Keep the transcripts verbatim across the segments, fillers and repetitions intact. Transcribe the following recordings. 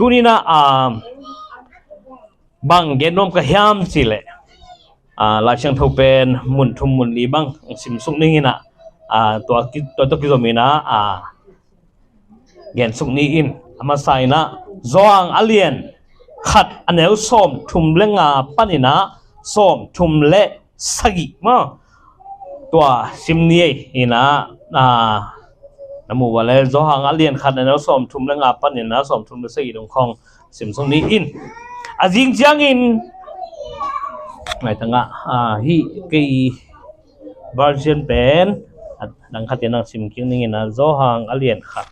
Tuni-in ah, ah, bang gen nuam ka hiam cih leh, ah, Lai Siangtho pen mun thum mun li bang hong simsuk ning in ah, ah, tua ki-, tua tawh kizom in ah, ah, gensuk ni in. A masa in ah, Johan a lian khat a neu sawm thum le nga panin ah sawm thum le sagih maw, tua sim ni ei. In ah, ah, na mu uh leh Johan a lian khat a neu sawm thum le nga panin ah sawm thum le sagih dong khawng simsuk ni in. A zing ciangin, ngai tangah, ah, hih kei version pen, ah, dang khat in ah sim kik ning in ah, Johan a lian khat.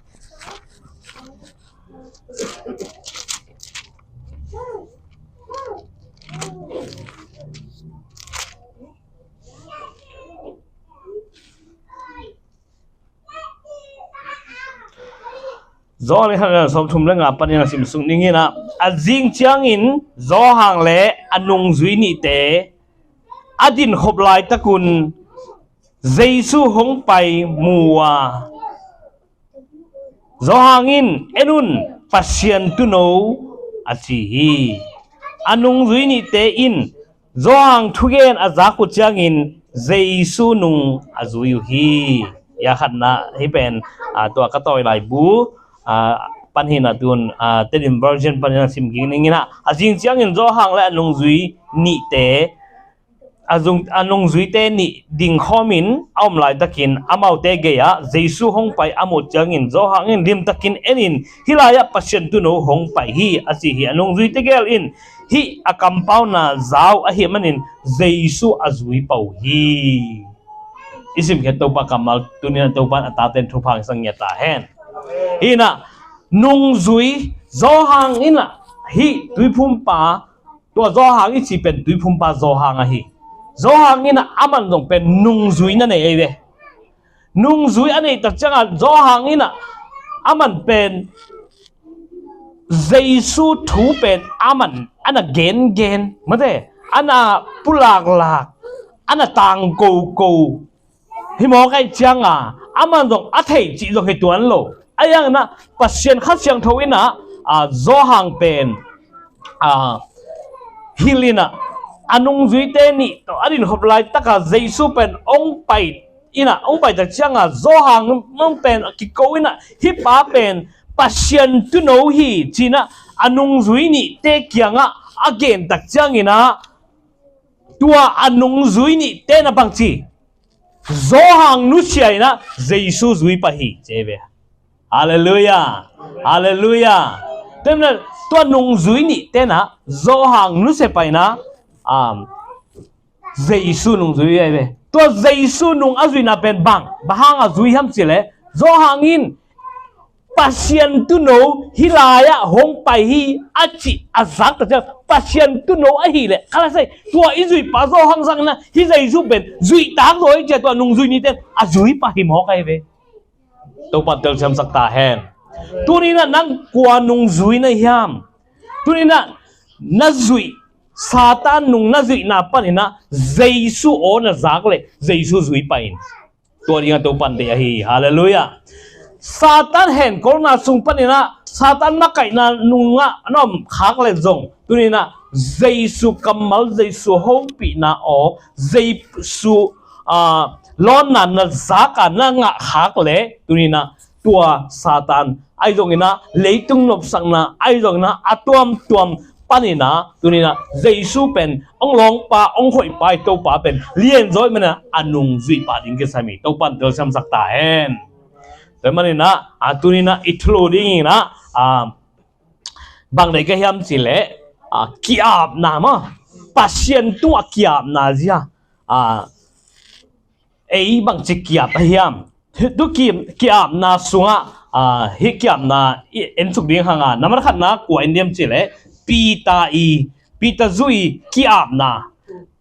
Johan a lian khat a neu sawm thum le nga panin ah simsuk ning in ah, a zing ciangin Johan le a nungzui nihte a dinkhop laitakun Jesu hong pai mu uh a, Johan in, "En un, Pasian Tuuno," a ci hi. A nungzui nihte in Johan thugen a zak uh ciangin Jesu nung a zui uh hi. Hih a khatna, hih pen, ah, tua ka tawi laibu, ah, pan hi in ah, tun, ah, Tedim version panin ah sim kik ning in ah, a zing ciangin Johan le a nungzui nihte, a zung, a nungzuite nih dingkhawmin a om laitakin amaute gei-ah Jesu hong pai a muh ciangin Johan in, "Limtakin en in, hih lai-ah Pasian Tuuno hong pai hi," a ci hi. A nungzuite gel in hih a kampauna za uh ahih manin Jesu a zui pah uh hi. I simkhiat Topa kammal tuni-in ah Topa in a tate in thupha hong sang ngiat ta hen. Hi in ah, nungzui, Johan in ah hih tuiphumpa, tua Johan i cih pen tuiphumpa Johan ahi. Johan in ah aman zong pen nungzui na nei ahi ve. Nungzui a neih tak ciangah Johan in ah aman pen Jesu thu pen aman a na gengen, mate, a na pulaklak, a na tangkoko hi mawk ahih ciangah aman zong a theih cih zong hi tuan lo. Ahi hangin ah Pasian Kha Siangtho in ah, ah, Johan pen, ah, hilh in ah, a nungzuite nih tawh a dinkhop laitakah Jesu pen hong pai in ah, hong pai tak ciangah Johan pen a kiko in ah, "Hih pa pen Pasian Tuuno hi," ci-in ah a nungzui nihte kiangah a gen tak ciangin ah, tua a nungzui nihte in ah bang ci? Johan nusia in ah Jesu zui pah hi, ci hi ve. Halleluiah. Halleluiah. Tua manin ah tua nungzui nihte in ah Johan nusia pah in ah, um, Jesu nung zui ahi ve. Tua Jesu nung a zuihna pen bang, bang hangah zui hiam cih leh, Johan in Pasian Tuuno hih lai-ah hong pai hi a cih a zak tak ciang, Pasian Tuuno ahih leh, kha lai sai, tua i zuihpa Johan zang in ah hih Jesu pen zuihtak zaw hi ci-a tua nungzui nihte in a zui pah hi mawk ahi ve. Topa in telsiamsak ta hen. Tuni-in ah nang kua nungzui na hiam? Tuni-in ah na zuih, Satan nung na zuihna panin ah Jesu aw na zak leh Jesu zui pah in. Tua dingah Topa in deih ahi hi. Halleluiah. Satan henkolna sung panin ah, Satan makaihna nungah na om khak leh zong, tuni-in ah Jesu kammal, Jesu hopihna aw, Jesu, ah, lawnna na zak a na ngah khak leh, tuni-in ah tua Satan ahi zongin ah, leitung nopsakna ahi zongin ah, a tuamtuam panin ah, tuni-in ah Jesu pen hong lawngpa, hong hoihpa, i Topa pen lianzaw ahih manin ah a nungzuihpa ding kisam hi. Topa in telsiamsak ta hen. Tua ahih manin ah, a, tuni-in ah i thulu dingin ah, a, bang deih ka hiam cih leh, a, ki-apna maw, Pasian tungah ki-apna zia, a, ei bangci ki-ap ahi hiam? Tu ki, ki-apna sungah, a, hih ki-apna i ensuk ding hang a, nambat khatna kua en diam cih leh, Peter i, Peter zui i ki-apna.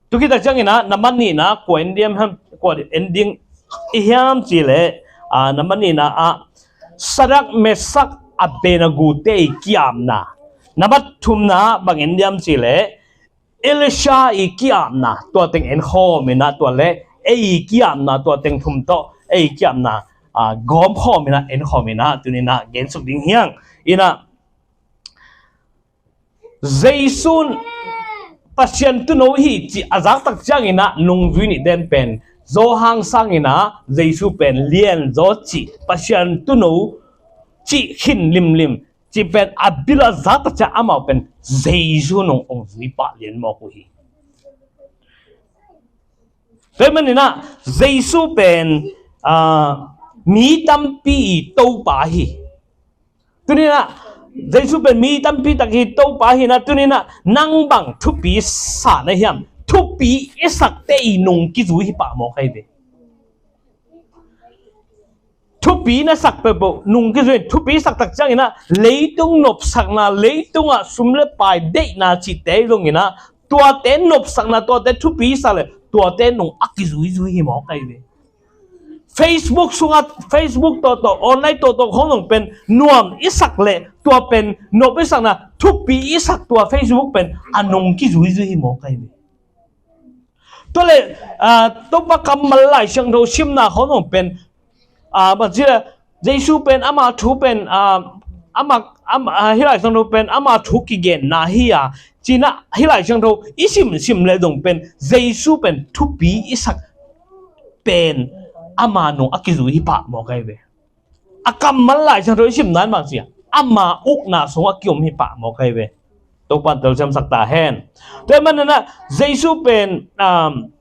Tu khit tak ciangin ah, nambat nihna kua en diam hiam, kua en ding i hiam cih leh, a, nambat nihna ah, Sadrak, Mesak, Abednego te i ki-apna. Nambat thumna bang en diam cih leh, Elisha i ki-apna, tua teng en khawm in ah, tua leh ei i ki-apna, tua teng thum tawh ei i ki-apna, a, gawm khawm in ah, en khawm in ah, tuni-in ah gensuk ding hi hang. In ah, Jesu in Pasian tuuno hi cih a zak tak ciangin ah nungzui nih ten pen Johan sangin ah Jesu pen lianzaw cih Pasian tuuno cih khin limlim cih pen a bil a zak tak ciang amau pen Jesu nung hong zui pah lian mawk uh hi. Tua ahih manin ah Jesu pen, ah, mi tampi i Topa hi. Tuni-in ah Jesu pen mi tampi tak i Topa hi-in ah, tuni-in ah nang bang thupi sa na hiam? Thupi i sakte i nung kizui hi pah mawk ahi ve. Thupi na sak peuhpeuh nung kizui in, thupi sak tak ciangin ah leitung nopsakna, leitungah sum le pai deihna cihte zongin ah tuate nopsakna, tuate thupi sak le tuate nung a kizuizui hi mawk ahi ve. Facebook sungah, Facebook tawhtawh, online tawhtawh khong zong pen nuam i sak le tua pen nop i sakna, thupi i sak tua Facebook pen a nung kizuizui hi mawk ahi ve. Tua le, ah, Topa kammal Lai Siangtho simna khong zong pen, ah, bang ci le, Jesu pen ama thu pen, ah, ama, ama, ah, hih Lai Siangtho pen ama thu kigenna hi a, ci-in ah hih Lai Siangtho i simsim le zong pen Jesu pen thupi i sak pen ama nung a kizui hi pah mawk ahi ve. A kammal Lai Siangtho i simna in bang ci a, ama ukna sungah ki-om hi pah mawk ahi ve. Topa'n telsiamsak ta hen. Tua ahih manin ah Jesu pen, um,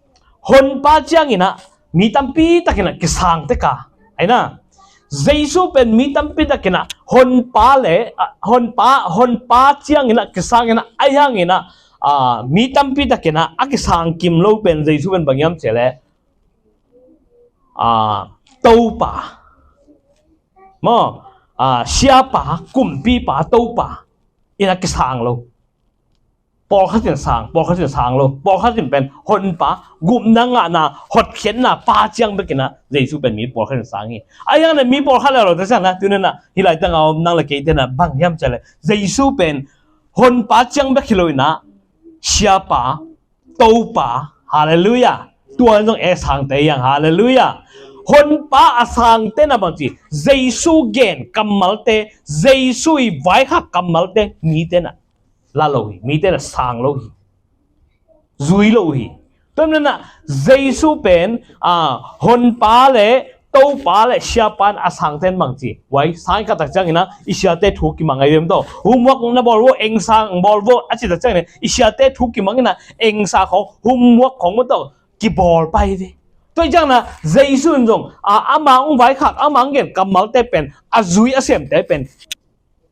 Honpa ciangin ah mi tampi takin ah kisang tek a, ahi na. Jesu pen mi tampi takin ah Honpa le, ah, Honpa, Honpa ciangin ah kisangin ah, ahi hangin ah, ah, mi tampi takin ah a kisang kim lo pen Jesu pen bang hiam cih leh, ah, Topa, maw, ah, Siapa, Kumpipa, Topa in a kisang lo. Pawlkhat in sang, pawlkhat in sang lo. Pawlkhat in pen Honpa, gupna, ngahna, hotkhiatna Pa ciang bekin ah Jesu pen mi pawlkhat in sang hi. Ahi hangin ah mi pawlkhat le lo ta ciang na, tuni-in ah hih lai tangah om nang le keite in ah bang hiam cih leh Jesu pen Honpa ciang bek hi lo-in ah Siapa, Topa, halleluiah, tua in zong ei sangte hi hang, halleluiah. Honpa a sangte in ah bang ci, Jesu gen kammalte, Jesu i vaikhak kammalte mite in ah la lo hi, mite in ah sang lo hi, zui lo hi. Tua ahih manin ah Jesu pen, ah, Honpa le Topa le Siapa in a sangte in bang ci, huai sang i kah tak ciangin ah i siate thu kimang ahi ve maw. Homework na bawl vo, engsa bawl vo a cih tak ciangin ah i siate thu kimang in ah engsa khong, homework khong maw, kibawl pah hi ve. Tua ahih ciangin ah Jesu in zong, ah, ama hong vaikhak, ama hong gen kammalte pen, a zui a semte pen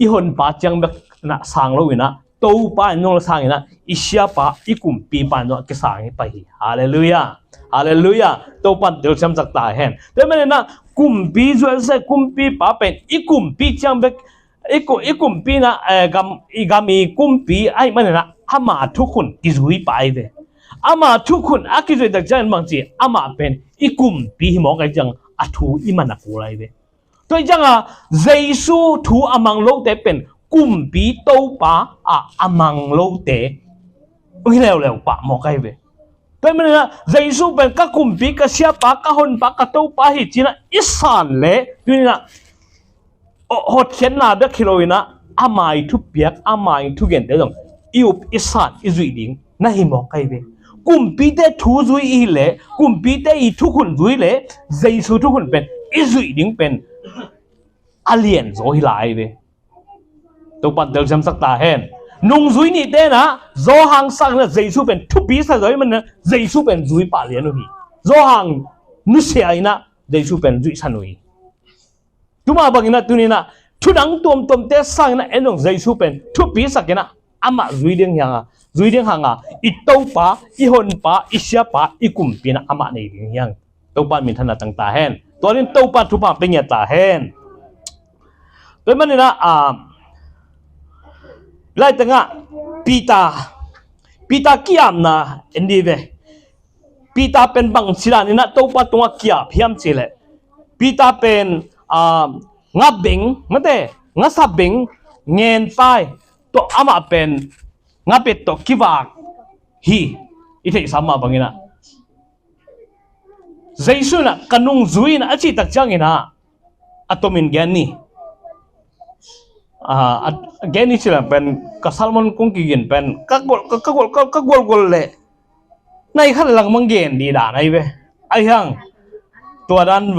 i Honpa ciang bek in ah sang lo-in ah, Topa in zong la sangin ah, i Siapa, i Kumpipa in zong a kisang hi pah hi. Halleluiah. Halleluiah. Topa'n telsiamsak ta hen. Tua ahih manin ah Kumpi zuai se, Kumpipa pen i Kumpi ciang bek, i ku-, i Kumpi in ah, eh, gam, i gam i Kumpi ahih manin ah ama thukhun kizui pah ahi ve. Ama thukhun a kizui tak ciangin bang ci, ama pen i Kumpi hi mawk ahih ciang a thu i man a kul ahi ve. Tua ahih ciangin Jesu thu a mang lote pen Kumpi Topa ah a mang lote hi leuleu pah mawk ahi ve. Tua ahih manin ah Jesu pen ka Kumpi, ka Siapa, ka Honpa, ka Topa hi ci-in ah i san leh, tuni-in ah hotkhiatna bek hi lo-in ah ama i thupiak, ama i thugente zong i up i san i zuih ding na hi mawk ahi ve. Kumpite thu zui i hih leh, kumpite i thukhun zui leh, Jesu thukhun pen i zuih ding pen a lianzaw hi lai ve. Topa'n telsiamsak ta hen. Nungzui nihte in ah Johan sangin ah Jesu pen thupi sa zaw ahih manin ah Jesu pen zui pah lian uh hi. Johan nusia in ah Jesu pen zuihsan uh hi. Tua mah bangin ah tuni-in ah thudang tuamtuamte sangin ah en zong Jesu pen thupi sakin ah amah zui ding hi hang a, zui ding hi hang a, i Topa, i Honpa, i Siapa, i Kumpi in ah amah nei ding hi hang. Topa'n minthanna tang ta hen. Tua in Topa'n thupha pia ngiat ta hen. Tua ahih manin ah, ah, lai tangah Peter, Peter ki-apna en dih ve. Peter pen bangci danin ah Topa tungah ki-ap hiam cih leh, Peter pen, ah, ngabeng, mate, ngasa beng ngen pai tawh amah pen ngabet tawh kivak hi. I theihsa mah bangin ah Jesu in ah ka nungzui in ah a cih tak ciangin ah a tomin gen ni. A gen i cilang pen ka sermon kong kigin pen ka gual ka gual ka gual gual le nai khat le lang mang gen di dan ai ve. Ai hang tua dan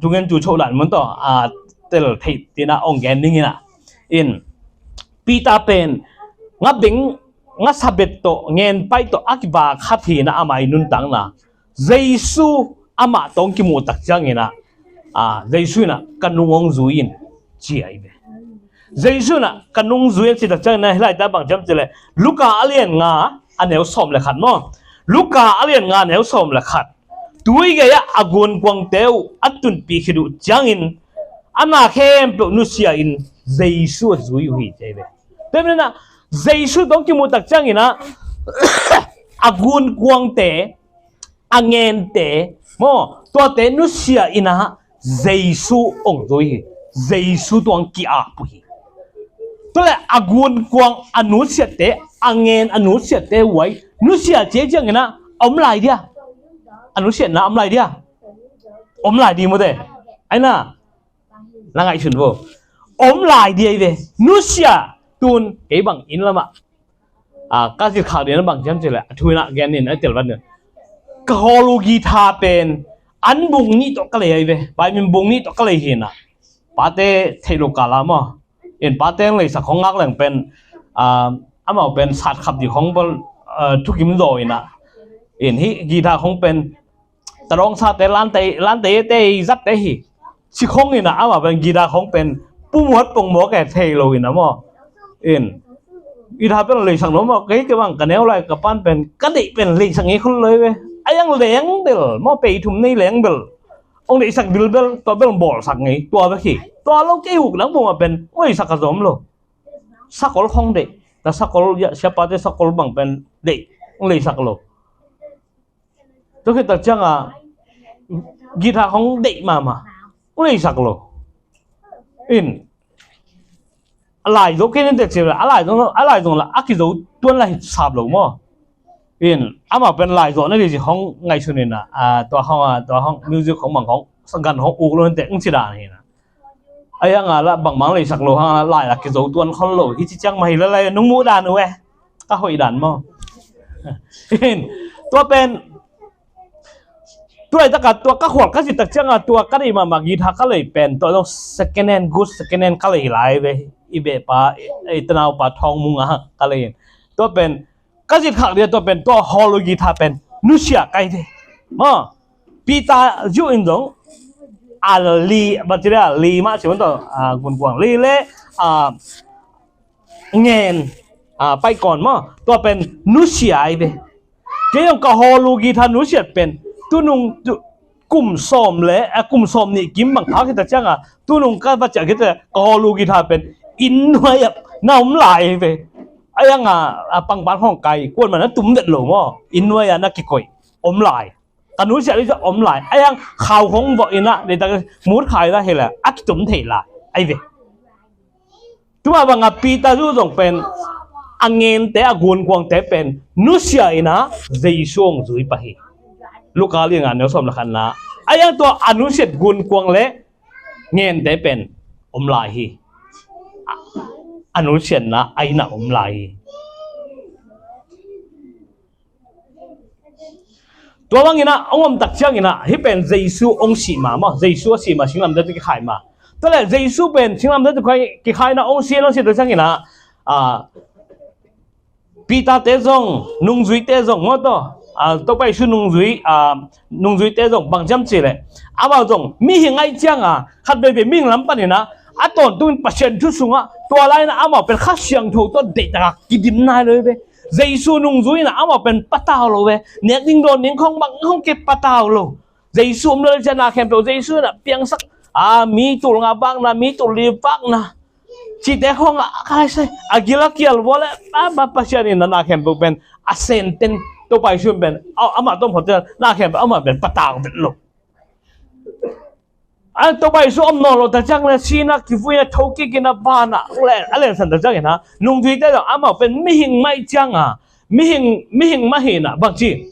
tungen tu cho dan mun to a tel thei tina ong gen ding ina in Peter pen nga beng nga sabet to ngen pai to a kiba khat hina amai nun tangna Jesu amah tong kimu tak ciangina a Jesu ina ka nung ong zui in ci ai ve. Jesu ina ka nung zui in ci tak ciangina hilai ta bang ciam ci le Luka a lian nga a neu sawm le khat maw? Luka a lian nga a neu sawm le khat. Tui gei ah a gunkuangte uh a tunpih khit uh ciangin a na khempeuh nusia in Jesu a zui uh hi ci ai ve. Tua manin ah Jesu tong kimu tak cianginah a gunkuangte a ngente maw tuate nusia inah Jesu ong zui hi. Jesu tuang ki-ap uh hi. Tua le a gunkuang a nusiatte a ngen a nusiatte uai nusia cia cianginah a om lai dia? A nusiatna a om lai dia? Om lai di mute. Aina na ngaihsun vo. Om lai di ai ve. Nusia tun kei bang inn lamah a ka zit khak dina bang ciam cileh a thuinah gen in a telvat in ka hawlu guitar pen an bung nih tawh ka lei ai ve. Bai min bung nih tawh ka lei hinah pate theih lo kala maw? In pate ang leisak hong ngak leng pen amau pen sat khap di hong bal thukim zaw inah in hih guitar hong pen tadawngsate lantei lantei ete i zatte hi. Sikhong inah amah pen guitar khong pen pumuat pongmawk e thei lo inah maw? In guitar pen leisak lo maw? Kei ke bang ka neu lai ka pan pen ka deih pen leisak ngei khol lo i ve. A yang leng bel maw pei thum nei leng bel ong leisak bilbel tua bel bawlsak ngei tua bek hi. Tua lo kei huk nang buma pen ong leisak ka zom lo. Sakol khong deih ta sakol siapate sakol bang pen deih ong leisak lo. Tua khit tak cianga guitar hong deih mahmah ong leisak lo. In a lai zo kei nin tek ciang a lai zong a lai zong la a kizo tuan la hi sap lo maw? In amah pen lai zo na di ci hong ngaihsun inah tua hong tua hong music hong mang hong sagan hong uk lo nin tek ong ci dan hinah. A yang a la bangmang leisak lo hang a lai la kizo tuan khol lo hi ci ciang mah hi la lai nung muh dan uh e. Ka hoih dan maw? Tua pen tua i taka tua ka khual ka zit tak cianga tua ka deih mahmah guitar ka lei pen tua zong second hand good second hand ka lei lai ve. I beh pa i tanau pa thawng mung a ka lei in tua pen ka zit khak dia tua pen tua hawlu guitar pen nusia kai te maw? Peter ziu in zong a li batiria li mah si man tawh a gunkuang li le a ngen a paikon maw? Tua pen nusia ai ve. Kei zong ka hawlu guitar nusiat pen tunung kum sawm le a kum sawm nih kim bang thak hita cianga tunung ka va ciah khita ka hawlu guitar pen inn nuai ah na om lai ai ve. A yanga a pangpan hong kai kuan man a tum vet lo maw? Inn nuai ah na kikoih om lai. Ka nusiat i om lai a yang khau hong vawh inah leitak mut khai la hila a kitum thei lai ai ve. Tuma banga Peter zu zong pen a ngente a gunkuangte pen nusia inah Jesu ong zui pah hi. Luka lianga neu sawm le khatna a yang tua a nusiat gunkuang le ngente pen om lai hi. A nusiatna a inah om lai hi. Tua bangin ah hong om tak ciangin ah hih pen Jesu hong sih ma maw, Jesu a sih ma singlamteh tawh kikhai ma. Tua leh Jesu pen singlamteh tawh kikhai na hong sih hong sih tak ciangin ah Peter te zong nungzuite zong maw taw Topa Jesu nungzui nungzuite zong bang ciam cih leh amau zong mihing ahih cianga khat veivei mihing lam panin ah a tawntungin Pasian thu sungah tua lai-in ah amau pen Kha Siangtho tawh deihtakah kidim nai lo hi ve. Jesu nungzui in ah amau pen patau lo ve. Nek ding dawn ding khong bang khong kipatau lo. Jesu om lo le ciah na khempeuh Jesu in ah piangsak a mi tul nga vakna mi tul li vakna cihte khong a kaisai a gil a kial vua le a Pasian in ah na khempeuh pen a senten Topa Jesu in pen amah tawm phot ciah na khempeuh amah pen patau vet lo. A Topa Jesu om nawn lo tak ciang le sihna kivui a thokik in a vanah a lensan tak ciangin ah nungzuite zong amau pen mihing mah ahih cianga mihing mihing mah hi in ah bangci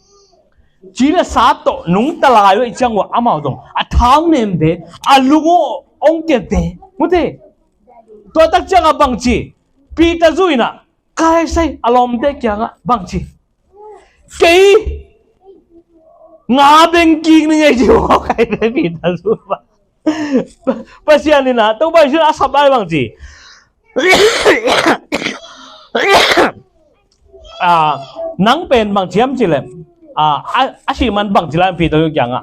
ci le sa tawh nungta lai uh ahih ciang uh amau zong a thau nem ve a lung uh hong kiat ve. Mute Tua tak ciangah bangci, Peter zu inah, kai sai a lawmte kiangah bangci, kei nga beng kik ni ngei ci maw kai ve Peter zu. Pasian inah Topa Jesu a sap lai bangci, ah, nang pen bangci hiam cileh, ah, a, a sih man bangci lai Peter kiangah,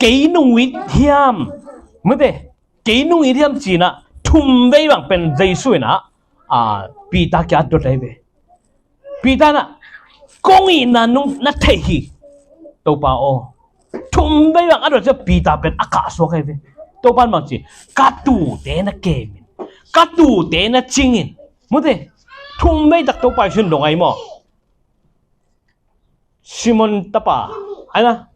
kei nung it hiam, mute, kei nung it hiam cinah thum vei bang pen Jesu inah, ah, Peter kia dot lai ve. Peter inah kong itna nung na thei hi Topa aw. Thum vei bang a dot ciah Peter pen a kahsuak hi ve. Topa in bangci, ka tuute na kemin, ka tuute na cingin. Mute, thum vei tak Topa Jesu in dong ahi maw? Simon tapa aina,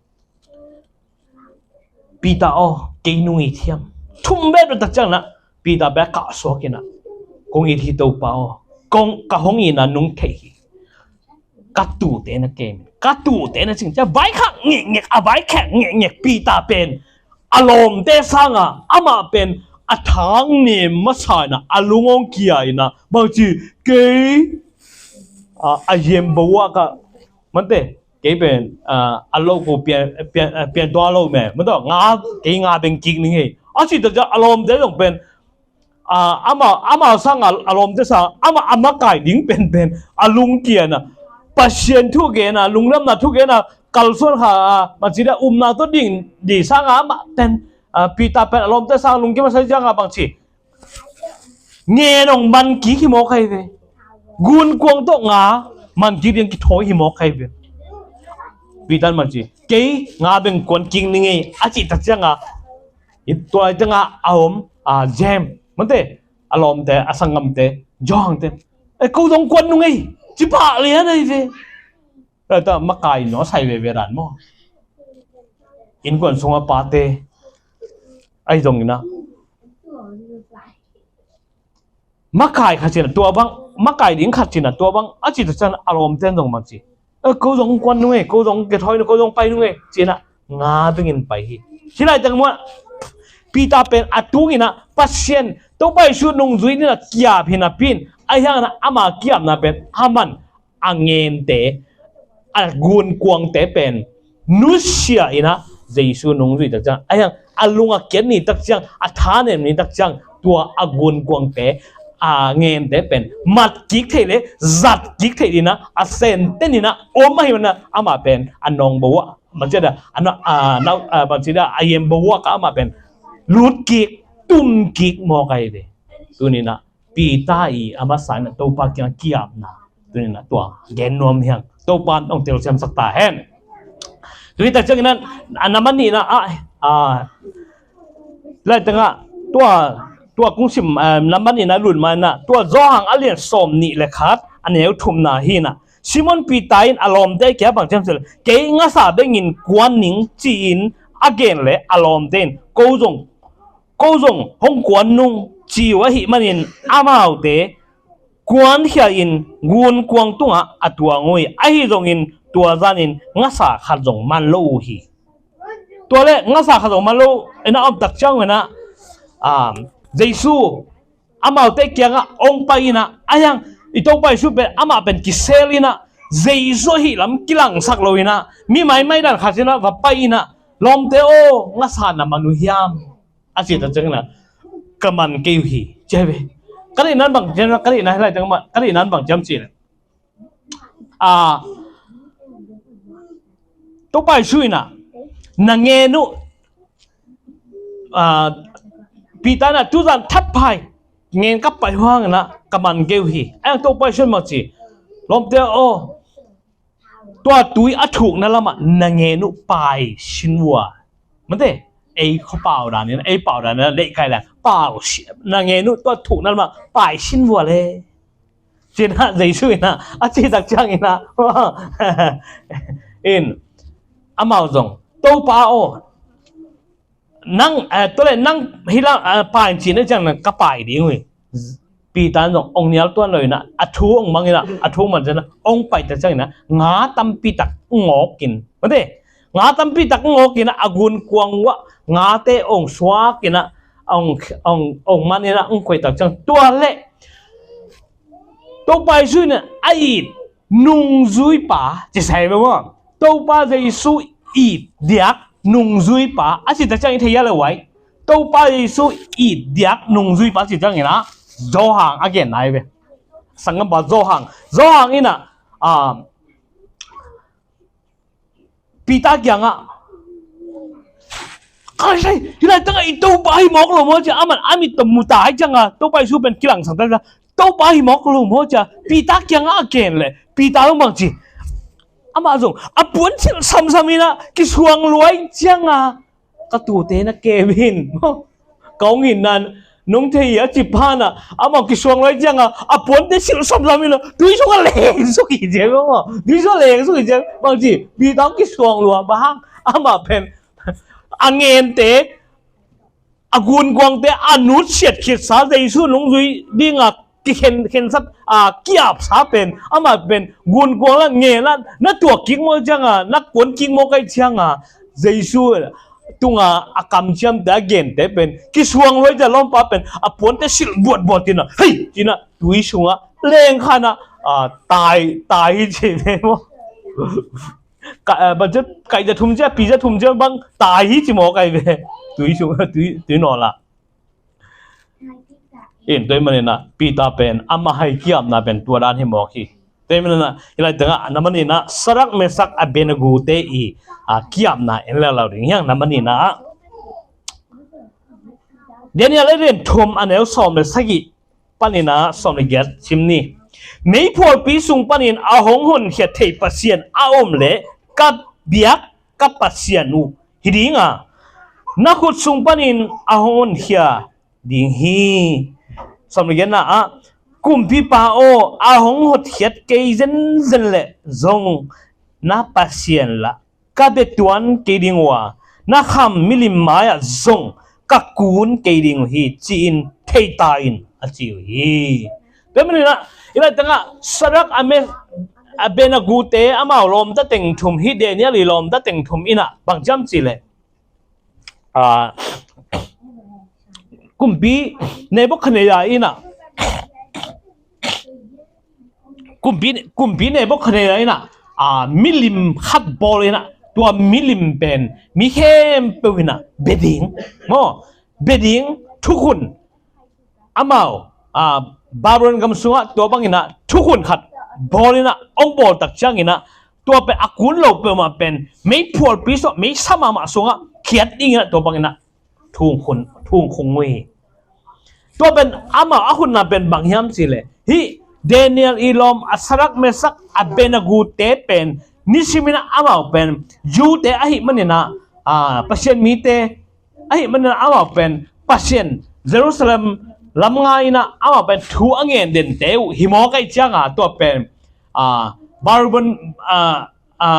Peter aw, kei nung it hiam? Thum vei a dot tak ciang inah Peter pen a kahsuak inah, kong it hi Topa aw, kong, ka hong itna nung thei hi. Ka tuute na kemin, ka tuute na cing ciah vaikhak ngekngek, a vaikhak ngekngek Peter pen a lawmte sangah amah pen a thang nem masa inah a lung hong kia inah bangci, kei, ah, a yembo ah ka, mante, kei pen, ah, a lo ko pian, pian, ah, pian tua lo me, mante, nga, kei nga beng kik ni ngei a ci tak ciah a lawmte zong pen, ah, amah, amah sangah a lawmte sangah amah a makai ding penpen a lung kia inah, Pasian thu gen a, lungdamna thu gen a, kalsuan kha a, bangci dia, upna tawh ding di sangah amah pen, ah, Peter pen a lawmte sangah lungkim a sai ciangah bangci, ngen hong man kik hi mawk ahi ve. Gunkuang tawh nga man kik ding kithawi hi mawk ahi ve. Peter in bangci, kei nga beng kuan kik ni ngei a cih tak ciangah, tua lai ciangah a om, ah, James, mante, a lawmte, a sanggamte, John te, e, ko zong kuan nung ei ci pah lian ahi ve. Tua makai in a sai veve dan maw? Innkuan sungah pate ahi zong inah makai khat cinah tua bang, makai ding khat cinah tua bang a ci tak ciang a lawmte in zong bangci, e, ko zong kuan nung ei, ko zong kithawi nung, ko zong pai nung ei cinah nga bengin pai hi. Ci lai tak muah Peter pen a tung inah Pasian Topa Jesu nungzui inah kiap hi napi in, ahi hang inah ama kiapna pen a man a ngente, a gunkuangte pen nusia inah Jesu nungzui tak ciang, ahi hang a lung a kiat ni tak ciang, a thanem ni tak ciang, tua a gunkuangte, a ngente pen mat kik theih le zat kik theih inah a senten inah om ahi manah amah pen a nongbo ah, bangci dia, a no, a nau, a bangci dia, a yembo ah ka amah pen lut kik, tum kik mawk ahi ve. Tuni inah Peter i a masa inah Topa kiang kiapna, tuni inah tua gen nuam hi hang. Topa in hong telsiamsak ta hen. Tuni tak ciang inah a nambat nihna ah, ah, lai tengah tua, tua kong sim, ah, nambat nihna lut ma inah tua Johan a lian sawm nih le khat a neu thumna hi inah, Simon Peter in a lawmte kia bang ciam cil, kei ngasa bengin kuan ning ci-in a gen le a lawmte in ko zong ko zong hong kuan nung ci uh ahih manin amaute kuankhia in gunkuang tungah a tuang uh hi. Ahi zongin tua zanin ngasa khat zong man lo uh hi. Tua le ngasa khat zong man lo inah om tak ciang uh inah, um, Jesu amaute kiangah hong pai inah, ahi hang i Topa Jesu pen amah pen kisel inah Jesu ahih lam kilangsak lo inah mi maimai dan khat inah va pai inah, lawmte aw, ngasa na man uh hiam? A ci tak ciangin ah, ka man kei uh hi, ci hi ve. Ka deihna in bang, ka deihna hi lai teng mah, ka deihna in bang ciam cih leh, ah, Topa Jesu in ah, na ngen uh, ah, Peter in ah, tuzan that phai ngen ka pai uh hang in ah, ka man kei uh hi. Ahi hang Topa Jesu in bang ci, lawmte aw, tua tui a thukna lamah na ngen uh pai sin vua. Mate, ei khua pau dan in, ei pau dan in, leihkai dan pau sin, na ngen uh tua thukna lamah pai sin vua le. Ci in ah Jesu in ah, a cih tak ciangin ah, in, amau zong, Topa aw, nang, eh, tua leh nang hih lam, eh, pai in cih na ciang nang ka pai ding uh hi. Peter in zong hong nial tuan lo in ah, a thu hong mang in ah, a thu hong mang ciang ah, hong pai tak ciangin ah, nga tampi tak hong awk in. Mate, Nga tampi tak hong awk in ah, a gunkuang uah ngate hong suak in ah, hong, hong, hong man in ah, hong koih tak ciang tua leh Topa Jesu in a it nungzuipa ci sai ve maw? Topa Jesu it diak nungzuipa a ci tak ciang i thei a le uai. Topa Jesu it diak nungzuipa ci ciang in ah Johan a gen nai ve. Sanggampa Johan, Johan in ah, ah, Peter kiangah, "Kai sai, hih lai tangah i Topa hi mawk lo maw?" ci-a aman a mit tawh mu ta hi ciangah Topa Jesu pen kilangsak ta, "Topa hi mawk lo maw?" ci-a Peter kiangah a gen leh Peter zong bang ci? Amah zong a puan silh samsam in ah kisuang luai ciangah, "Ka tuute na kem in maw? Ka hong itna nong thei hi," a ci pah in ah, amah kisuang luai ciangah a puante silh samsam in ah tui sungah lengsuk hi ciang maw? Tui sungah lengsuk hi ciang bang ci? Peter hong kisuang lua. Bang hang? Amah pen a ngente, a gunkuangte a nutsiat khitsa, Jesu nungzui dingah kikhen, khensat, a, ki-apsa pen, amah pen gunkuang la ngen la na tuak kik mawk ciangah, na kuan kik mawk ahih ciangah, Jesu tunga a kamciamte, a gente pen kisuang luai ciang lawmpa pen a puante silh buatbuat in ah, "Hei!" ci-in ah tui sungah leng kha in ah, a, tai, tai hi ci ve maw? Ka, a, bang ci, kaih za thum ciang, pi za thum ciang bang tai hi ci mawk ahi ve. Tui sung, tui, tui nawl ah. In, tua ahih manin ah Peter pen amah hai ki-apna pen tua dan hi mawk hi. Tua ahih manin ah hih lai tangah na manin ah Sadrak, Mesak, Abednego-te i, a, ki-apna en leuleu ding hi hang. Na manin ah Daniel a lian thum, a neu sawm le sagih panin ah sawm le giat sim ni. "Meiphualpi sung panin a hong honkhia thei Pasian a om leh ka biak ka Pasian uh hi ding a, na khut sung panin a hong honkhia ding hi." Sawm le giatna ah, "Kumpipa aw, a hong hotkhiat kei zenzen leh zong na Pasian lah ka bia tuan kei ding uh a, na kham milim mai-ah zong ka kun kei ding uh hi," ci-in thei ta in, a ci uh hi. Tua ahih manin ah hih lai tangah Sadrak, a Me-, Abednego-te, amau lawmta teng thum, hih Daniel i lawmta teng thum in ah bang ci hiam cih leh, a, kumpi Nebuchadnezzar in ah, kumpi, kumpi Nebuchadnezzar in ah, a, milim khat bawl in ah, tua milim pen mi khempeuh in ah bia ding maw, bia ding, thukhun, amau, a, Babylon gam sungah tua bangin ah thukhun khat bawl in ah hong bawl tak ciangin ah, tua pen a kun lo peuhmah pen meiphualpi sungah, meisa mahmah sungah khiat dingin ah tua bangin ah thungkhun, thungkhung uh hi. Tua pen amau a khutna pen bang hiam cih leh, hih Daniel i lawm a Sadrak, Mesak, Abednego-te pen nisimin ah amau pen Jew-te ahih manin ah, a, Pasian mite ahih manin ah amau pen Pasian, Jerusalem lam ngai in ah amau pen thu a ngen dente uh hi mawk ahih ciangah, tua pen, a, Babylon, a, a,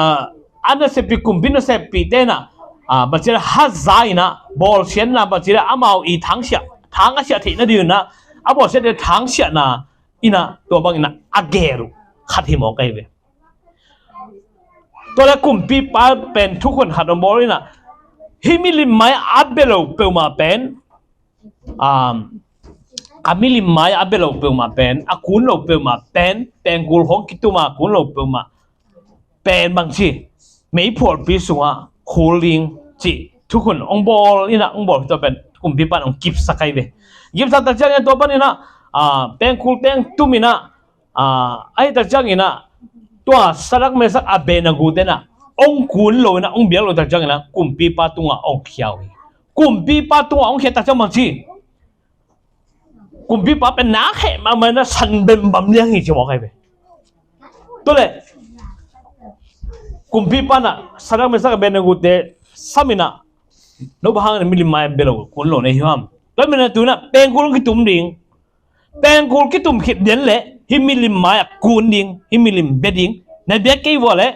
a naseppi, kumpi naseppite in ah, a, bang ci leh haza in ah, bawlsiatna, bang ci leh amau i thangsiah, thang a siah theih nading in ah a bawlsiate thangsiahna in ah tua bangin ah a gel uh khat hi mawk ahi ve. Tua leh kumpipa pen thukhun khat hong bawl in ah, hih milim mai a bia lo peuhmah pen, um, a milim mai a bia lo peuhmah pen, a kun lo peuhmah pen, pengkul hong kitum a kun lo peuhmah pen bang ci, meiphualpi sungah khul ding cih thukhun hong bawl in ah, hong bawl, tua pen kumpipa in hong kipsak ahi ve. Kipsak tak ciangin tua panin ah, a, pengkul teng tum in ah, a, ahih tak ciangin ah tua Sadrak, Mesak, Abednego-te in ah hong kun lo in ah, hong biak lo tak ciangin ah kumpipa tungah hong khia uh hi. Kumpipa tungah hong khia tak ciang bang ci, kumpipa pen nak heh mahmah in ah san bembam liang hi ci mawk ahi ve. Tua leh kumpipa in ah Sadrak, Mesak, Abednego-te sam in ah, "No bang hang in ah milim mai a bia lo, kun lo na hi hiam? Tua ahih manin ah tu-in ah pengkul hong kitum ding. Pengkul kitum khit lian leh hih milim mai ah kun ding, hih milim bia ding. Na biak kei uh leh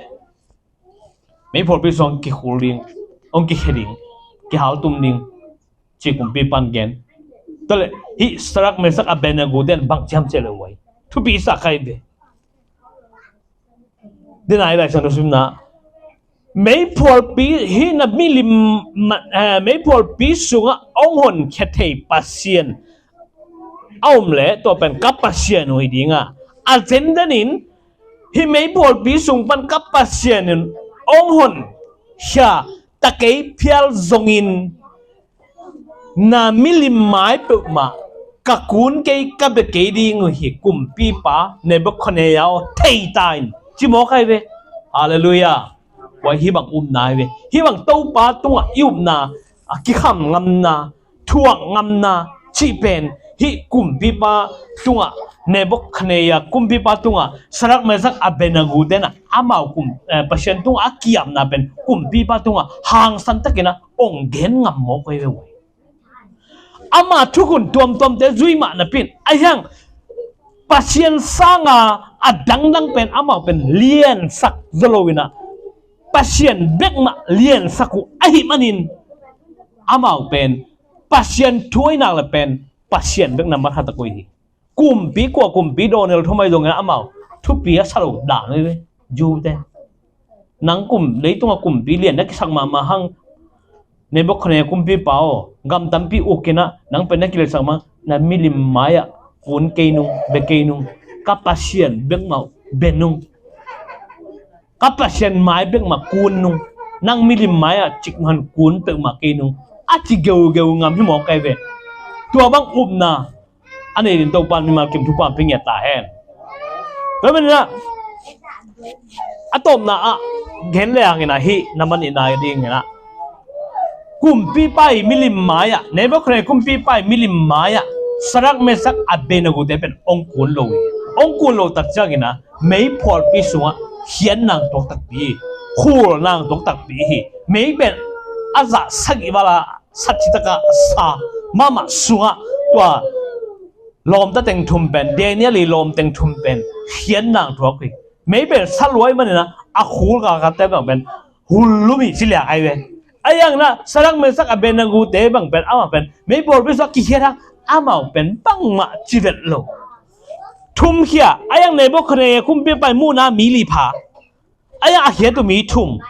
meiphualpi sungah kikhul ding, hong kikhia ding, kihaltum ding," ci kumpipa in gen. Tua leh hih Sadrak, Mesak, Abednego-te in bang ci hiam cih leh, uai, thupi sa kha hi ve. Daniel i Lai Siangtho simna Meiphualpi hih na milim, eh, meiphualpi sungah hong honkhia thei Pasian a om leh tua pen ka Pasian uh hi ding a, a zenzen in hih meiphualpi sung pan ka Pasian in hong honkhia ta kei phial zongin na milim mai peuhmah ka kun kei, ka bia kei ding uh hi, kumpipa Nebuchadnezzar aw, thei ta in, ci mawk ahi ve. Halleluiah. Tua hih bang upna ahi ve. Hih bang Topa tungah i upna, a kikham ngamna, thuak ngamna cih pen hih kumpipa tungah, Nebuchadnezzar kumpipa tungah Sadrak, Mesak, Abednego te in ah amau kum, eh, Pasian tungah a ki-apna pen kumpipa tungah hangsan takin ah hong gen ngam mawk uh hi ve. Ama thukhun tuamtuamte zui mah napi in, ahi hang Pasian sanga a dangdang pen amau pen liansak zaw lo in ah, Pasian bek mah liansak uh ahih manin amau pen Pasian thu ahi nak leh pen Pasian bek na matthat uh hi. Kumpi kua, kumpi Donald Trump ahi zongin amau thupi a sa lo dan uh hi ve. Jew te, nang kum, leitungah kumpi lian na kisak mahmah hang, Nebuchadnezzar kumpipa aw, gam tampi uk in ah nang pen na kiliansak mah, na milim mai-ah kun kei nung, bia kei nung, ka Pasian bek mah bia nung, ka Pasian mai bek mah kun nung, nang milim mai-ah cik man kun peuhmah kei nung, a ci geugeu ngam hi mawk ahi ve. Tua bang upna a nei ding Topa in mimal kim thupha hong pia ngiat ta hen. Tua manin ah a tawpna ah gen le hang in ah hih na man i nai ding in ah, kumpipa i milim mai-ah, Nebuchadnezzar kumpipa i milim mai-ah Sadrak, Mesak, Abednego te pen hong kun lo hi. Hong kun lo tak ciangin ah meiphualpi sungah khiatna hong tuak takpi hi. Khulna hong tuak takpi hi. Mei pen a zah sagih val a sat citaka sa mahmah sungah tua lawmta teng thum pen, Daniel i lawm teng thum pen khiatna hong tuak hi. Mei pen sa lua ahih manin ah a khul kakate bang pen hulum hi ci liang ahi ve. Ahi hangin ah Sadrak, Mesak, Abednego te bang pen amah pen meiphualpi sungah kikhiat hang amau pen bangmah ci vet lo. Thumkhia, ahi hang Nebuchadnezzar kumpipa i muhna mi li pha, ahi hang a khiat uh mi thum.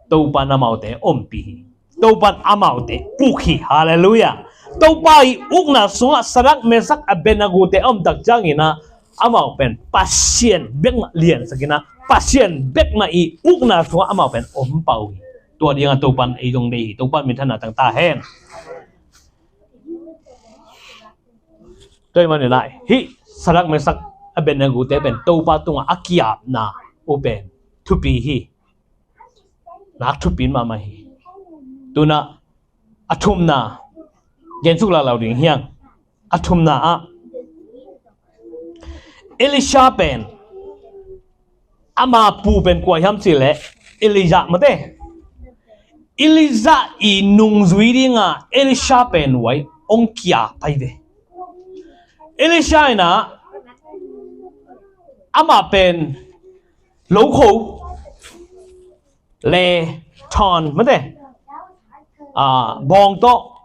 Topa in amaute ompih hi. Topa in amaute uk hi. Halleluiah. Topa i ukna sungah Sadrak, Mesak, Abednego te a om tak ciangin ah amau pen Pasian bek mah liansak in ah, Pasian bek mah i ukna sungah amau pen om pah uh hi. Tua dingin Topa in ei zong deih hi. Topa in minthanna tang ta hen. Tua ahih manin ah hih Sadrak, Mesak, Abednego te pen Topa tungah a ki-apna uh pen thupi hi. Nak thupi mahmah hi. Tu-in ah a thumna gen suk lalo ding hi hang. A thumna ah Elisha pen, ama pu pen kua hiam cih leh Elijah mate. Elijah i nungzui dinga Elisha pen huai hong ki-ap ahi ve. Elisha in ah amah pen lokho le thawn mate, ah, bawng tawh,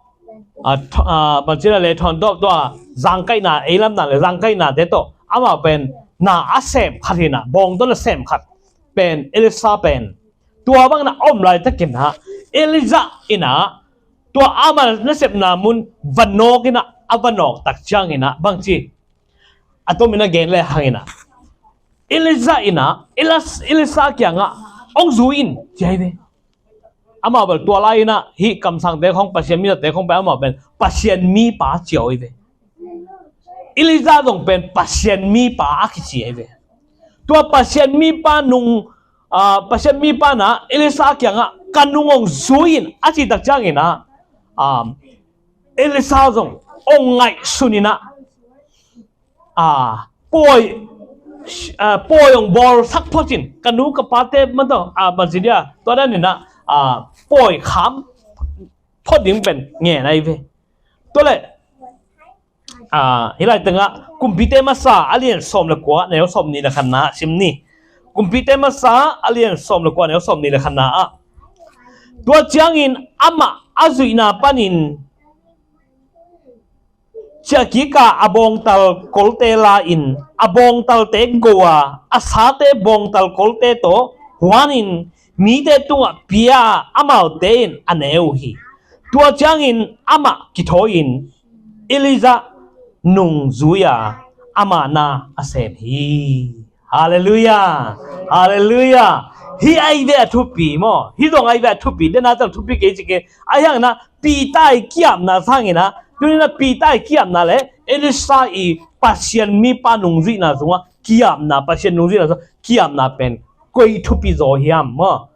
ah, th-, ah, bangci na le thawn tawh, tua zangkaihna, ei lamna le zangkaihna te tawh amah pen na a sem khat hi in ah, bawng tawh na sem khat pen Elisha pen. Tua bangin ah a om laitakin ah Elijah in ah tua ama nasepna mun va nawk in ah, a va nawk tak ciangin ah bangci, a tomin a gen le hangin ah Elijah in ah Elis-, Elisha kiangah hong zui in ci ahi ve. Amau bel tua lai-in ah hih kamsangte khawng, Pasian mite khawng pen amau pen Pasian mipa ci uh ahi ve. Elijah zong pen Pasian mipa a kici ahi ve. Tua Pasian mipa nung, ah, Pasian mipa in ah Elisha kiangah ka nung hong zui in a cih tak ciangin ah, ah, Elisha zong hong ngaihsun in ah, ah, pawi, ah, pawi hong bawlsak phot in, ka nu ka pate man tawh, ah, bangci dia, tua dan in ah, ah, pawi kham phot ding pen ngen ahi ve. Tua leh, ah, hih lai tengah Kumpite Masa a lian sawm le kua, neu sawm nih le khatna sim ni. Kumpite Masa a lian sawm le kua, neu sawm nih le khatna ah, tua ciangin amah a zuihna panin ciahkik a a bawngtal kolte la-in, a bawngtalte go a, a sate bawngtal kolte tawh huanin mite tungah pia a, amaute in a ne uh hi. Tua ciangin amah kithawi-in Elijah nungzui-a ama na a sem hi. Halleluiah. Halleluiah. Hih ahi ve a thupi maw? Hih zong ahi ve a thupi. Dena zong thupi kei ci kei. Ahi hangin ah Peter i ki-apna sangin ah, tuni-in ah Peter i ki-apna le Elisha i Pasian mipa nungzuihna sungah ki-apna, Pasian nungzuihna sungah ki-apna pen koi thupi zaw hiam maw?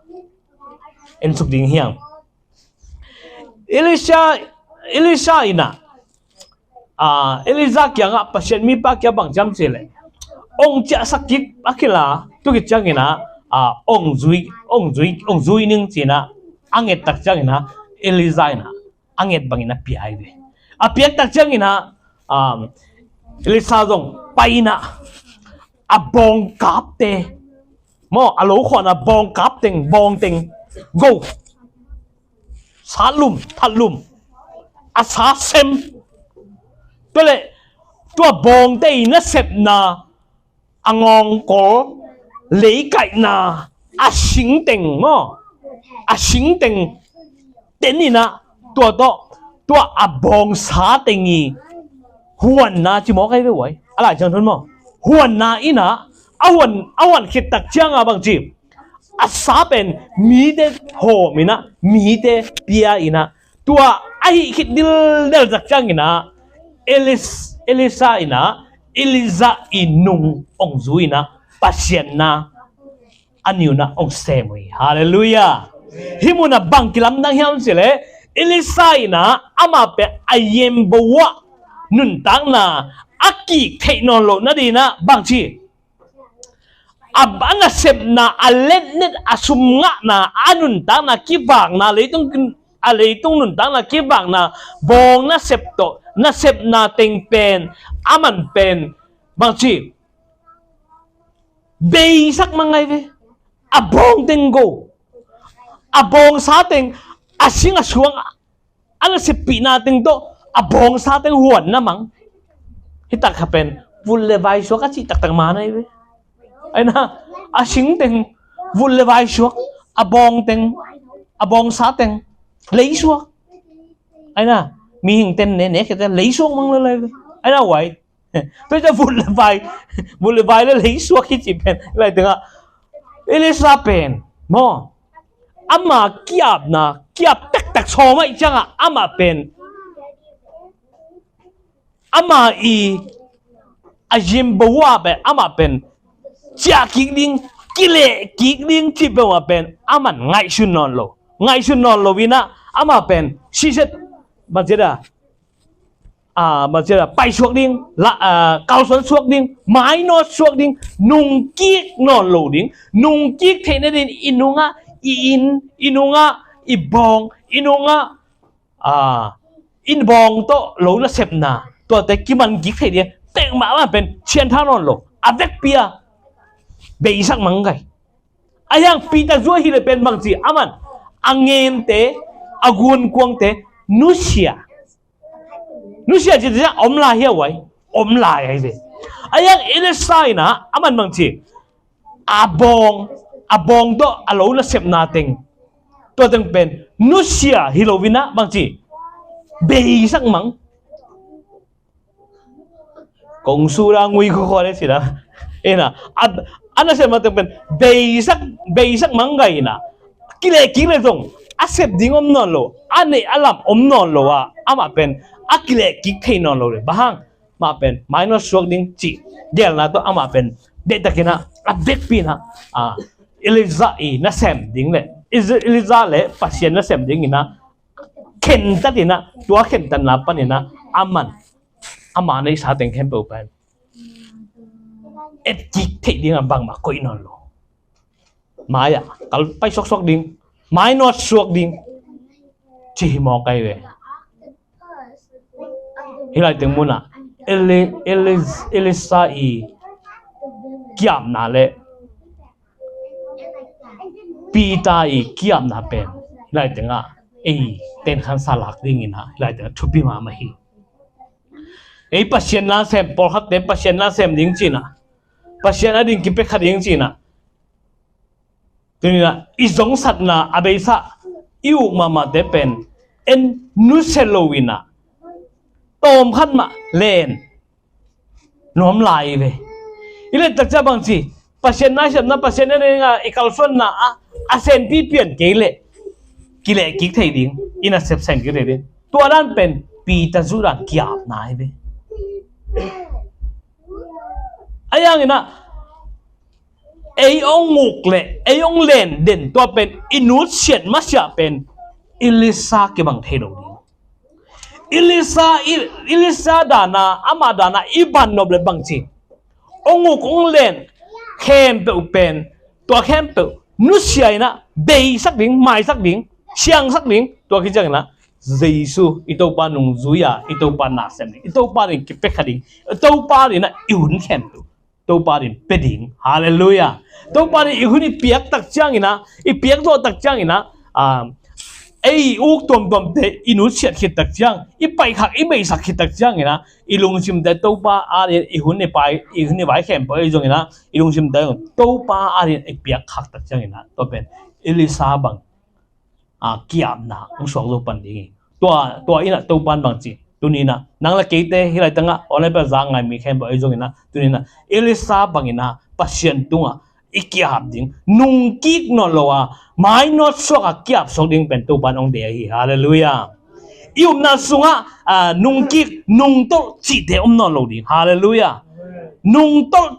En suk ding hiam? Elisha, Elisha in ah, ah, Elijah kiangah Pasian mipa kiangah bang ci hiam cih leh, ong ciahsak kik a kila, tu khit ciangin ah, ah, ong zui, ong zui, ong zui ning ci-in ah a nget tak ciangin ah Elijah in ah a nget bangin a pia hi ve. A piak tak ciangin ah, um, Elisha zong pai-in ah a bawngkapte maw, a lo khuahna bawngkap teng, bawng teng, go. Sa lum, that lum. A sa sem. Tua leh tua bawngte i nasepna, a ngawngkol, leikaihna, a singteng maw, a singteng ten-in ah tua tawh, tua a bawngsa teng i huanna ci mawk ahi ve uai. A Lai Siangtho maw, huanna in ah, a huan, a huan khit tak ciangah bang ci, a sa pen mite hawm-in ah, mite pia-in ah, tua ahih khit dildel tak ciangin ah Elis-, Elisha in ah Elijah i nung ong zui-in ah Pasian na a ni-un ah ong sem uh hi. Halleluiah. Hih munah bang kilamdang hiam cih leh, Elisha in ah amah pen a yembo ah nuntakna a kik theih nawn loh nadingin ah bang ci, a, a nasepna, a letnet, a sum ngahna, a nuntakna kivakna, leitung, a leitung nuntakna kivakna, bawng nasep tawh, nasepna teng pen, aman pen, bang ci, beisak mang ahi ve. A bawng teng go. A bawngsa teng, a sing a suang, a naseppihna teng tawh a bawngsa teng huanna mang. Hih tak kha pen vut le vai suak a cih taktak man ahi ve. Ahi na, a sing teng vut le vai suak, a bawng teng, a bawngsa teng lei suak. Ahi na, mihing ten ne, ne khete lei suak mang lel ahi ve. Ahi na uai. Tua ciang vut le vai, vut le vai le lei suak hi cih pen, lai tengah Elisha pen maw, ama ki-apna, ki-ap taktak sawm ahih ciangah amah pen, ama i a yembo ah pen, amah pen ciah kik ding, kileh kik ding cih peuhmah pen aman ngaihsun nawn lo. Ngaihsun nawn lo-in ah amah pen siset, bang ci a, a, bang ci a, pai suak ding, la, a, kalsuan suak ding, mainawt suak ding, nungkik nawn lo ding, nungkik theih nadingin i nungah i inn, i nungah i bawng, i nungah, a, i bawng tawh lo nasepna, tuate kiman kik theih ding, tek mahmah pen sianthak nawn lo, a vekpi-a beisak mang gai. Ahi hang Peter zuai hi leh pen bang ci, aman a ngente, a gunkuangte nusia. Nusia ci ciang om lai hi a uai, om lai ahi ve. Ahi hang Elisha in ah aman bang ci, a bawng, a bawng tawh a lo nasepna teng, tua teng pen nusia hi lo-in ah bang ci, beisak mang. Kong su da ngui khu khua le si da. Ena, a, a nasepna teng pen beisak, beisak mang gai-in ah, kileh kik leh zong a sep ding om nawn lo, a neih a lamh om nawn lo a, amah pen a kileh kik thei nawn lo leh bang hang, mah pen mainawt suak ding cih geelna tawh amah pen deihtakin ah, a vekpi-in ah, a, Elijah i nasem ding leh, Elijah leh Pasian nasem dingin ah khentat-in ah, tua khentatna panin ah aman ama neihsa teng khempeuh pen etkik theih dingah bangmah koih nawn lo. Mai-ah kal pai suaksuak ding, mainawt suak ding, ci hi mawk ahi ve. Hih lai teng munah Eli, Eli, Elisha i ki-apna leh Peter i ki-apna pen hih lai tengah ei tenkhansa lak dingin ah hih lai tengah thupi mahmah hi. Ei Pasian nasem, pawlkhatte Pasian nasem ding ci-in ah, Pasian ading kipia kha ding ci-in ah, Tuni-in ah i zongsatna a beisa i uk mahmahte pen en nusia lo-in ah tawm khat mah len nuam lai ve. I let takcia bangci, Pasian na i sepna, Pasian na i ding a i kalsuanna ah a senpi pian kei leh kileh kik thei ding, i nasep sen kik thei ding. Tua dan pen Peter Judah kiapna hi ve. A yang in ah ei ong uk le ei ong len den tua pen i nutsiat masiah pen Elisa kibang thei lo ding. Elisa, Elisa dana, ama dana i ban nop le bangci, ong uk ong len khempeuh pen, tua khempeuh nusia in ah beisak ding, maisak ding, siangsak ding. Tua khit ciangin ah Jesu i Topa nungzui a, i Topa nasem ding, i Topa ding kipia kha ding, i Topa ding ah i hun khempeuh Topa din pia ding. Halleluiah. Topa din i hun i piak tak ciangin ah, i piak zawh tak ciangin ah, ei uk tuamtuamte i nutsiat khit tak ciang, i paikhak i beisak khit tak ciangin ah, i lungsimte Topa adin i hun i pai, i hun i vai khempeuh ei zongin ah, i lungsimte Topa adin i piak khak tak ciangin ah, tua pen Elisa bang a kiapna hong suak zo pan ding hi. Tua, tua in ah Topan bangci, tuni-in ah nang le keite hih laitangah online pia za ngai mi khempeuh ei zongin ah, tuni-in ah Elisa bangin ah Pasian tungah i kiap ding, nungkik nawn lo a mainawt suak a kiap suak ding pen Topan hong deih hi. Halleluiah. I upna sungah nungkik nungtolh cihte om nawn lo ding. Halleluiah. Nungtolh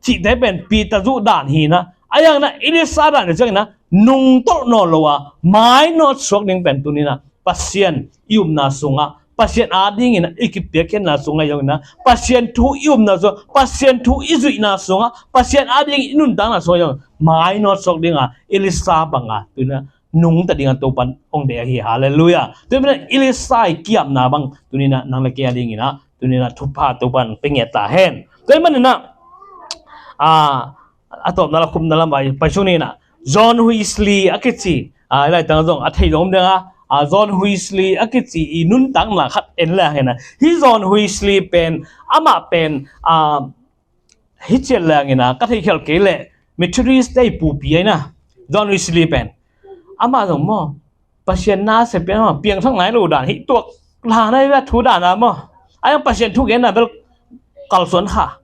cihte pen Peter Judah dan hi in ah, a yang in ah Elisa dan hi ciangin ah nungtolh nawn lo a mainawt suak ding pen tuni-in ah Pasian i upna sungah, Pasian adingin ah i kipiakkhiatna sungah zongin ah, Pasian thu i upna sungah, Pasian thu i zuihna sungah, Pasian ading i nuntakna sungah zong mainawt suak ding a Elisa bang a tuni-in ah nungta ding a Topan hong deih hi. Halleluiah. Tua pen Elisa i kiapna bang tuni-in ah nang le kei adingin ah tuni-in ah thupha Topan pia ngiat ta hen. Tua ahih manin ah a tawpna la khupna lam ah pai suk ni in ah, John Wesley a kici, a, hih laitang zong a thei zong om ding a, a, John Wesley a kici i nuntakna khat en leng hi in ah, hih John Wesley pen, amah pen, a, hih ciat leng in ah ka theikhial kei leh Methodist te i pupi ahi in ah, John Wesley pen. Amah zong maw, Pasian na a sia pian maw, piangthak nai lo dan hi tuak, la nai ve a thu dan a maw. A yang Pasian thu genna bel kalsuan kha.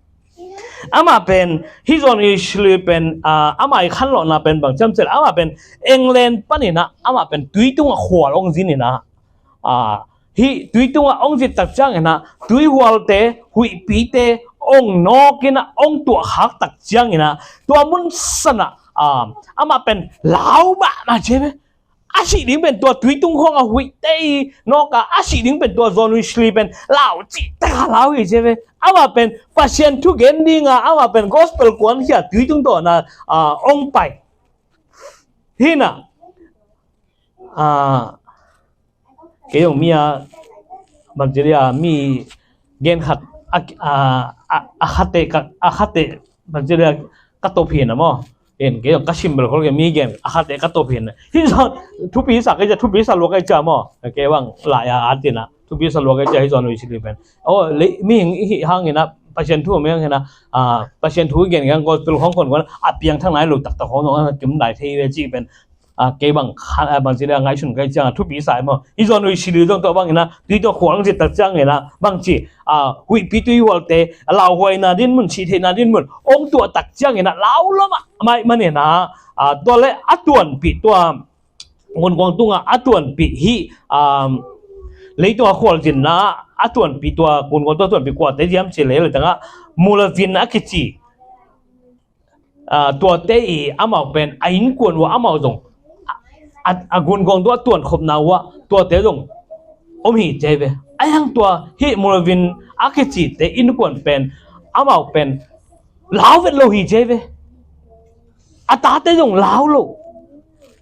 Amah pen, hih John Wesley pen, a, amah i khanlawhna pen bang ciam cih leh, amah pen England panin ah, amah pen tui tungah khual hong zin in ah, a, hih tui tungah hong zin tak ciangin ah, tuihualte, huihpite hong nawk in ah, hong tuahkhak tak ciangin ah, tua mun san ah, a, amah pen lau mahmah ci ve. A sih ding pen tua tui tung khawng a huihte i nawk a, a sih ding pen tua John Wesley pen lau cihtak a lau hi ci ve. Amah pen Pasian thu gen ding a, amah pen gospel kuankhia tui tung tawh in ah, a, hong pai. Hi in ah, a, kei zong mi a, bangci dia, mi gen khat a, a, a, a khatte ka, a khatte bangci dia ka top hi in ah maw. En, kei zong ka sim bel khol kei, mi gen a khatte ka top hi in ah. Hih zong thupi sa kei cia, thupi sa lua kei cia maw. Kei bang lai a at in ah thupi sa lua kei cia hih John Wesley pen. Aw, mihing i hih hangin ah, Pasian thu om hangin ah, a, Pasian thu i gen gen gospel khawng kuan kuan a piangthak nai lo taktak khawng zong a kim lai thei ve cih pen, a, kei bang kha, a, bangci dia ngaihsun kei ciang a thupi sa hi maw. Hih John Wesley zong tua bangin ah tui tawh khual hong zin tak ciangin ah bangci, a, huihpi tuihualte a lauhuaina dinmun, sih theihna dinmun hong tuah tak ciangin ah lau lo mahmah ahih manin ah, a, tua le a tuanpih tua gunkuang tungah a tuanpih hih, a, leitung a khualzinna a tuanpih tua gunkuang tungah a tuanpih kuate diam cih leh hih laitangah Moravian a kici, a, tuate i amau pen a innkuan uh ah amau zong a, a, a gunkuang tungah a tuankhopna uh ah tuate zong om hi ci ve. A yang tua hih Moravian a kicite innkuan pen amau pen lau vet lo hi ci ve. A tate zong lau lo.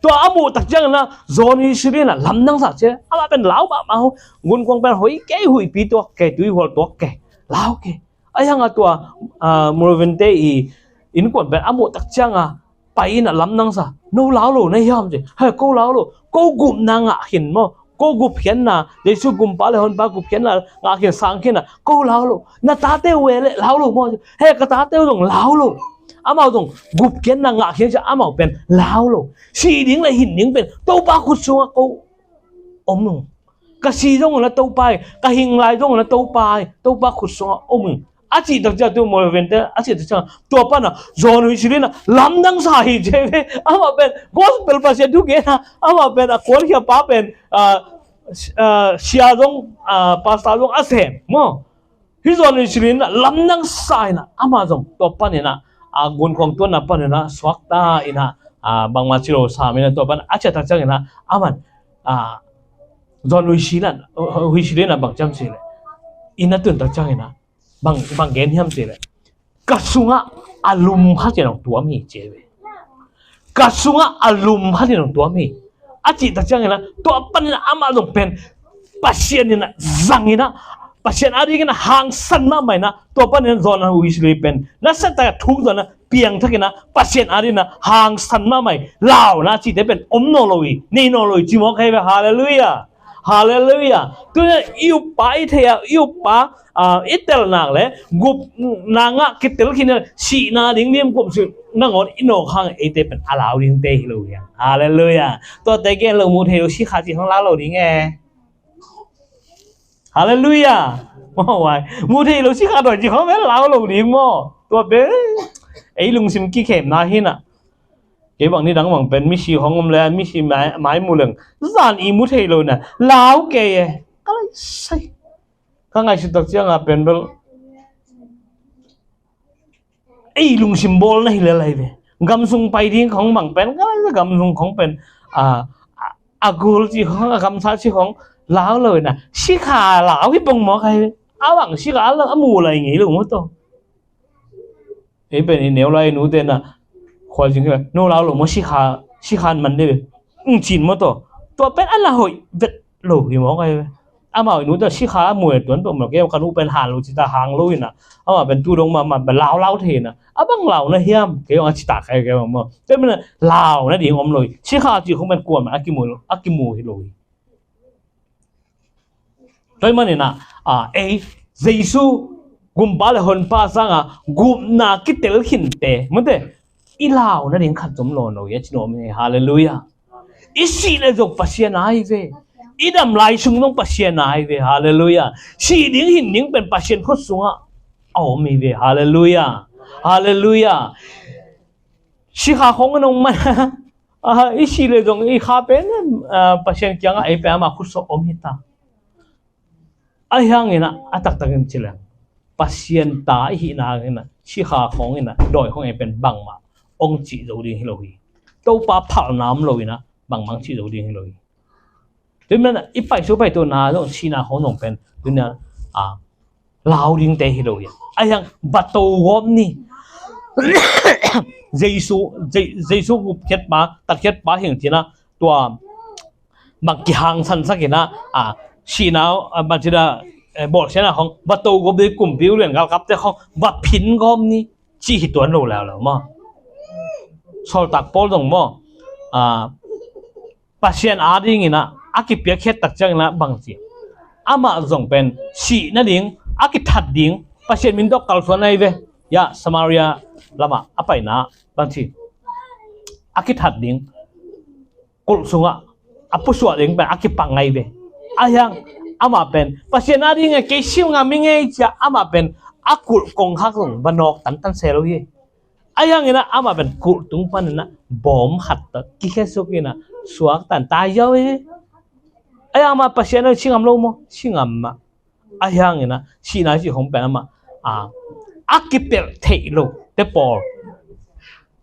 Tua a muh tak ciangin ah John Wesley in ah lamdang sa ci. Amah pen lau mahmah uh. Gunkuang pen hoih kei, huihpi tuak kei, tuihual tuak kei, lau kei. A yang a tua, a, Moravian te i innkuan pen a muh tak ciang a pai in ah lamdang sa. No lau lo na hiam ci. He, ko lau lo. Ko gupna ngah khin maw. Ko gupkhiatna, Jesu gumpa le honpa gupkhiatna ngah khin, sang khin ah, ko lau lo. Na tate uh e leh lau lo maw. He, ka tate uh zong lau lo. Amau zong gupkhiatna ngahkhiat ciang amau pen lau lo. Si ding le hin ding pen Topa khut sungah ko om ung. Ka si zong un a Topa hi, ka hing lai zong un a Topa hi, Topa khut sungah om ung. A cih tak ciang tu Moravian te a cih tak ciang tua pan a John Wesley in a lamdang sa hi ci ve. Amah pen gospel Pasian thu gen a, amah pen a kuankhia pa pen, ah, ah, sia zong, ah, pastor zong a sem maw. Hih John Wesley in a lamdang sa in a, amah zong tua pan in a, ah, gunkhuang tuanna pan in a suakta in a, ah, bangmah ci lo sam in a tua pan a ciah tak ciang in a, amah, ah, John Wesley in a, Wesley in a bang ci hiam cih leh, inn a tun tak ciang in a, bang, bang gen hiam cih leh, ka sungah a lum khat in hong tuam hi ci ve. Ka sungah a lum khat in hong tuam hi. A cih tak ciang in a, tua pan in a amah zong pen Pasian in a zang in a, Pasian a ding in a hangsan mahmah in a, tua pan in a John Wesley pen na sa tak a thuk zong in a piangthak in a, Pasian a ding in a hangsan mahmah hi. Launa cihte pen om nawn lo hi, nei nawn lo hi ci mawk hi ve. Halleluiah. Halleluiah. Tuni a i uppa i thei a, i uppa, ah, i tel nak le gupna ngah kitel khin a, sihna ding lim kum sih nangawn i nawk hang eite pen a lau dingte hi lo hi hang. Halleluiah. Tuate gen lo mu thei lo sikha cih hong lau lo ding e. Halleluiah. Maw, wai. Mu thei lo sikha dawi cih hong lau lo ding maw. Tua pen ei lungsim kikhemna hi na. Kei bang ni dang bang pen misi hong om le misi mai, mai mu leng zan i mu thei lo na lau kei e. Ka lai sai. Ka ngaihsut tak ciang a pen bel ei lungsim bawl na hi le lai ve. Gam sung pai ding khong bang pen ka lai sa gam sung khong pen, ah, a, a gul ci khong, a gamsa ci khong lau lo na. Sikha lau hi pong maw kai ve. A bang sikha a lau a mu lai ngei lo maw to. Ei pen i neu lai i nute na khualzin khe no lau lo maw sikha, sikha an man de ve. Ung cin maw to. Tua pen a la hoih vet lo hi maw kai ve. Amau i nute sikha a muai tuan peuh maw kei ka nu pen han lo ci ta hang lo hi na. Amau pen tu dong mahmah pen lau lau thei na. A bang lau na hiam kei ong a ci ta kai kei ong maw. Tua pen lau na ding om lo hi. Sikha ci khong pen kuam a kimu, a kimu hi lo hi. Tua ahih manin ah, ah, ei, Jesu gumpa le honpa sangin gupna kitel khinte, mate, i lau nading khat zong om nawn lo hi a ci nuam hi. Halleluiah. I sih le zong Pasian a hi ve. I dam lai sung zong Pasian a hi ve. Halleluiah. Sih ding hin ding pen Pasian khut sungah a om hi ve. Halleluiah. Halleluiah. Sikha khong a nong man. Ah, i sih le zong i kha pen, ah, Pasian kiangah ei pen amah khut sungah om hi ta. Ahi hangin ah, a taktakin ci leng Pasian ta i hihna hangin ah, sikha khong in ah, dawi khong ei pen bangmah ong cih zo ding hi lo hi. Topa phalna om lo in ah, bangmah ong cih zo ding hi lo hi. Tua manin ah, i paisuak paituahna zong sihna khong zong pen, tua manin ah, lau dingte hi lo hi. Ahi hang va to gawp ni. Jesu, Je-, Jesu gupkhiat pa, tatkhiat pa hi ing ci-in ah, tua bang kihangsansak in ah, ah, sihna, ah, bang ci-in ah, eh, bawlsiatna khong va to gawp ni, kumpi, ulian, galkapte khong va phin gawp ni, cih hi tuan lo leuleu maw. Sawltak Paul zong maw, ah, Pasian a dingin ah, a kipiakkhiat tak ciangin ah bang ci. Amah zong pen sih nading, a kithat ding, Pasian min tawh kalsuan ahi ve. Ya, Samaria lamah a paina bang ci. A kithat ding, kulh sungah a pusuah ding pen a kipang ahi ve. Ahi hang amah pen Pasian a dingin kei si ngam ing ei ci-a amah pen a kulh kongkhak zong va nawk tantan se lo hi. Ahi hangin ah amah pen kulh tung panin ah bawm khat tawh kikhiatsuk in ah suakta in tai ziau hi. Ahi hang amah Pasian a si ngam lo maw? Si ngam mah. Ahi hangin ah sihna cih khong pen amah, ah, a kipelh theih lote pawl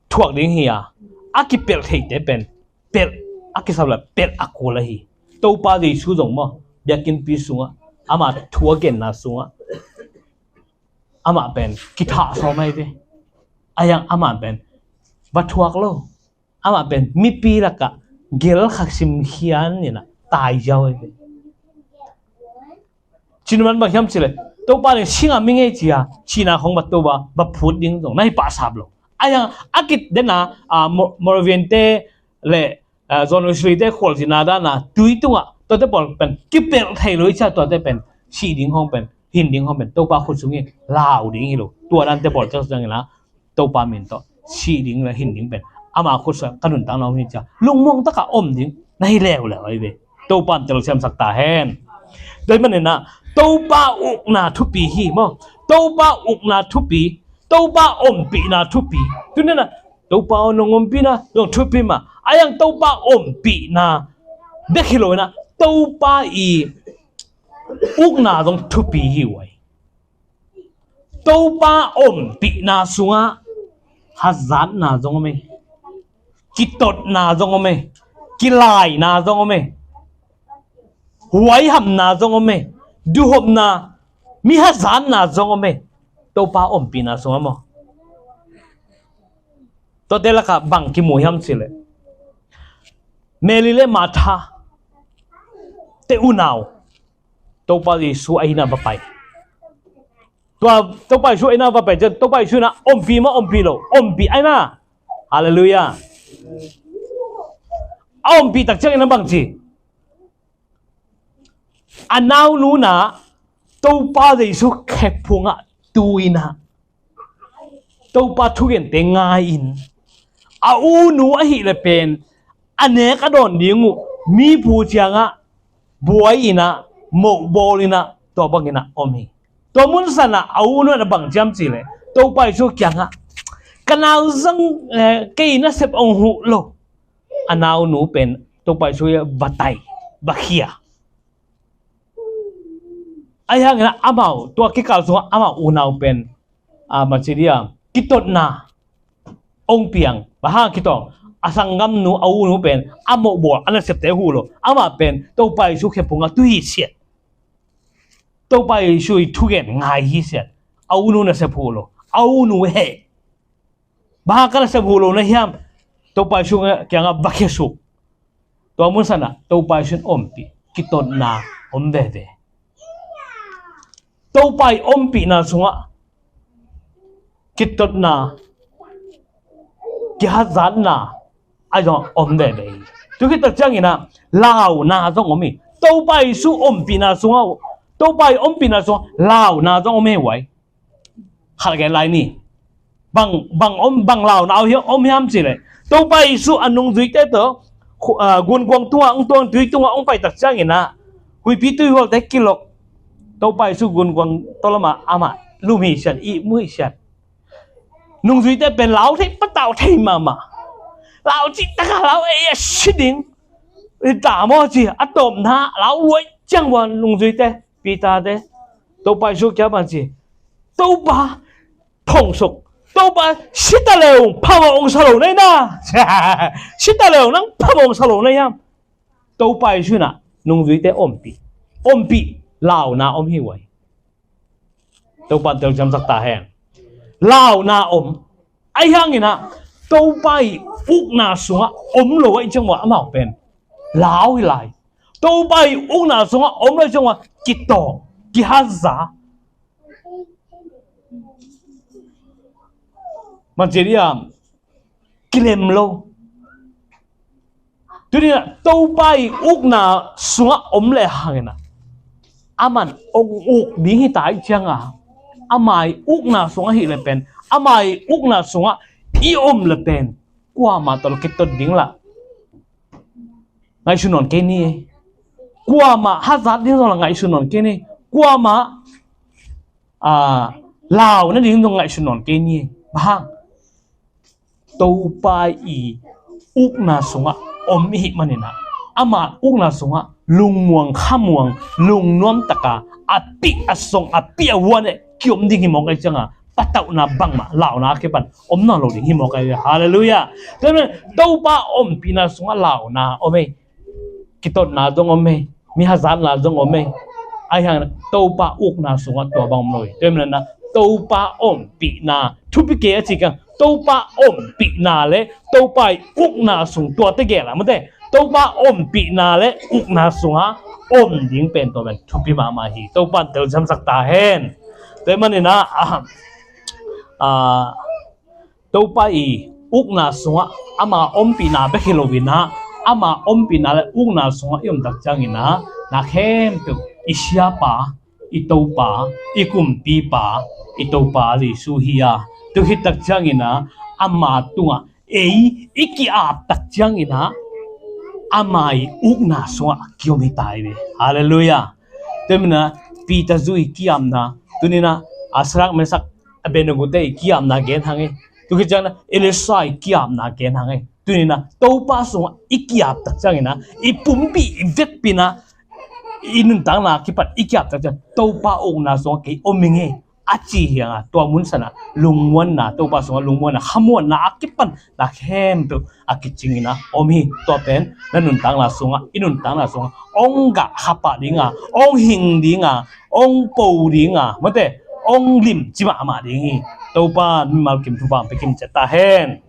thuak ding hi a, a kipelh theihte pen pelh, a kisap leh pelh a kul ahi. Topa Jesu zong maw, biakinnpi sungah, amah thu a genna sungah amah pen kithah sawm ahi ve. Ahi hang amah pen va thuak lo. Amah pen mipi lakah gel kha simkhian in ah tai ziau ahi ve. Cih man bang hiam cih leh Topa in si ngam ing ei ci-a sihna khong va to a, va phut ding zong na hi pahsap lo. Ahi hang a kidemna, ah, Mo-, Moravian te le, ah, John Wesley te khualzinna dan a tui tungah tuate pawl pen kipelh thei lo hi ci-a, tuate pen sih ding khong pen, hin ding khong pen Topa khut sungah lau ding hi lo. Tua dante pawl ciang in ah Topa min tawh sih ding le hin ding pen ama khutsuah ka nuntakna om hi cia lungmuang taka om ding na hi leuleu ahi ve. Topa in telsiamsak ta hen. Tua hi maninah Topa ukna thupi hi maw? Topa ukna thupi, Topa ompihna thupi. Tuninah Topa aw nong ompihna zong thupi mah. A yang Topa ompihna bek hi lo inah Topa i ukna zong thupi hi uh ahi. Topa ompihna sungah hazatna zong om e, kitotna zong om e, kilaina zong om e, huaihamna zong om e, duhopna, mi hazatna zong om e. Topa ompihna sungah maw? Tuate lakah bang kimu hiam cileh Mary le Martha te unau Topa Jesu a inn ah va pai. Tua Topa Jesu a inn ah va pai ciang Topa Jesu in ah ompih maw, ompih lo? Ompih a inn ah. Halleluiah. A ompih tak ciangin a bang ci? A naunu in ah Topa Jesu khephungah tu in ah Topa thugente ngai-in a unu ahih le pen a nek a dawn ding uh mi phu ciangah buai in ah, mohbawl in ah, tua bangin ah om hi. Tua munsanah a unu in a bang ciam cileh Topa Jesu kiangah ka nau zang, eh, kei nasep ong huh lo. A naunu pen Topa Jesu va tai, va khia. Ahi hangin ah amau tua kikal sungah amau unau pen a, maci dia kitotna ong piang. Bang hang kitot? A sanggamnu, a unu pen a mohbawl, a nasepte huh lo. Amah pen Topa Jesu khephungah tu hi siat. Topa Jesu i thugen ngai hi siat. A unu nasep huh lo. A unu heh. Bang hang ka nasep huh lo na hiam? Topa Jesu kiangah va khesuk. Tua munsanah Topa Jesu in ompih, kitotna om veve. Topa i ompihna sungah kitotna, kihazatna a zong om veve hi. Tu khit tak ciangin ah launa zong om hi. Topa Jesu ompihna sungah, Topa i ompihna sungah launa zong om hi uai. Khat gen lai ni. Bang, bang om, bang launa om hiam cileh Topa Jesu a nungzuite tawh gunkuang tungah ong tuang, tui tungah ong pai tak ciangin ah huipi tuihualte kilok. Topa Jesu gunkuang tawlamah amah lum hi siat, ihmu hi siat. Nungzuite pen lau thei patau thei mahmah. Lau cih takah lau ei a si ding. Hi ta maw ci a tawpna lau luai ciang ua nungzuite. Peter te Topa Jesu kiang bang ci? Topa, phongsuk. Topa, sita leu phamawh ong sa lo nei na. Sita leu nang phamawh ong sa lo nei hiam? Topa Jesu in ah nungzuite ompih, ompih, launa om hi uai. Topa in telsiamsak ta hen. Launa om. Ahi hangin ah Topa i ukna sungah om lo ahih ciang ua amau pen lau hi lai. Topa i ukna sungah om lo ahih ciang ua kitawng, kihaza, maci dia kilem lo. Tuni-in ah Topa i ukna sungah om le hangin ah aman ong uk ding hi ta ahih ciangin, ama i ukna sungah hi le pen, ama i ukna sungah i om le pen kuamah tawh kitot ding lah ngaihsun nawn kei ni. Kuamah hazat ding zong lah ngaihsun nawn kei ni. Kuamah, ah, launa ding zong ngaihsun nawn kei ni. Bang hang? Topa i ukna sungah om i hih manin ah, ama ukna sungah lungmuang, khamuang, lungnuam taka a pih a song, a pih a vuan eh kiom ding hi mawk ahih ciangin, patauhna bangmah launa a kipan om nawn lo ding hi mawk ahih. Halleluiah. Tua ahih manin Topa ompihna sungah launa om ei. Kitotna zong om ei, mi hazatna zong om ei. Ahi hangin Topa ukna sungah tua bang om lo hi. Tua ahih manin ah Topa ompihna thupi kei a ci kang, Topa ompihna le Topa i ukna sung, tuate gel a mate, Topa ompihna le ukna sungah om ding pen tua pen thupi mahmah hi. Topa in telsiamsak ta hen. Tua ahih manin ah, ah, Topa i ukna sungah ama ompihna bek hi lo-in ah, ama ompihna le ukna sungah i om tak ciangin ah, na khempeuh i siapa, i Topa, i kumpipa, i Topa Jesu hi a, Tua khit tak ciangin ah ama tungah ei i ki-ap tak ciangin ah ama i ukna sungah ki-om hi ta hi ve. Halleluiah. Tua manin ah Peter zui ki-apna, tuni-in ah Sadrak, Mesak, Abednego te i ki-apna gen hang ei. Tua khit ciangin ah Elisha i ki-apna gen hang ei. Tuni-in ah Topa sungah i ki-ap tak ciangin ah i pumpi i vekpi-in ah i nuntakna kipan i ki-ap tak ciang Topa ukna sungah kei om ing ei a ci hi hang a, tua mun sanah lungmuanna, Topa sungah lungmuanna, khamuanna a kipan na khempeuh a kicingin ah om hi. Tua pen na nuntakna sungah, i nuntakna sungah hong gah kha pah ding a, hong hing ding a, hong po ding a, mate, hong limci mahmah ding hi. Topa mimal kim thupha pia kim ciat ta hen.